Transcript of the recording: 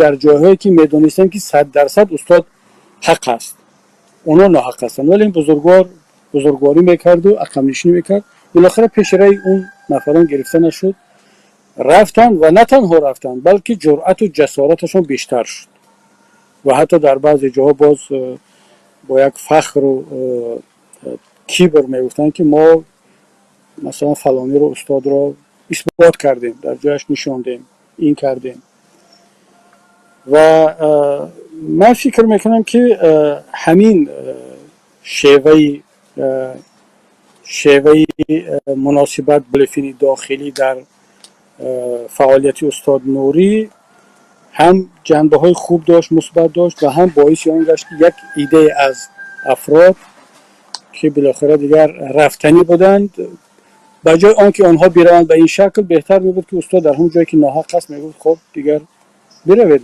Дар ҷойҳое ки медонистем, ки 100% устод ҳақ аст, онҳо ноҳақ ҳастанд, вале ин бузургвор бузургворӣ мекарду ақабнишинӣ мекард. Билохира пеши раи он нафарон гирифта нашуд, рафтанд ва на танҳо рафтанд, балки ҷуръату ҷасораташон бештар шуд ва ҳатто дар баъзе ҷоҳо боз бо як фахру кибр мегуфтанд, ки мо масалан фалониро, устодро исбот кардем, дар ҷояш нишондем, ин кардем. Ва ман фикр мекунам, ки ҳамин шеваи муносибат мухолифини дохилӣ дар фаъолияти устод Нурӣ ҳам ҷанбаҳои хуб дошт, мусбат дошт ва ҳам боиси он гашт, ки як иддае аз афрод, ки билохира дигар рафтанӣ буданд, ба ҷои он ки онҳо бираванд, ба ин шакл беҳтар мебуд, ки устод дар ҳамон ҷое ки ноҳақ аст, мегуфт: «Хоб, дигар биравед».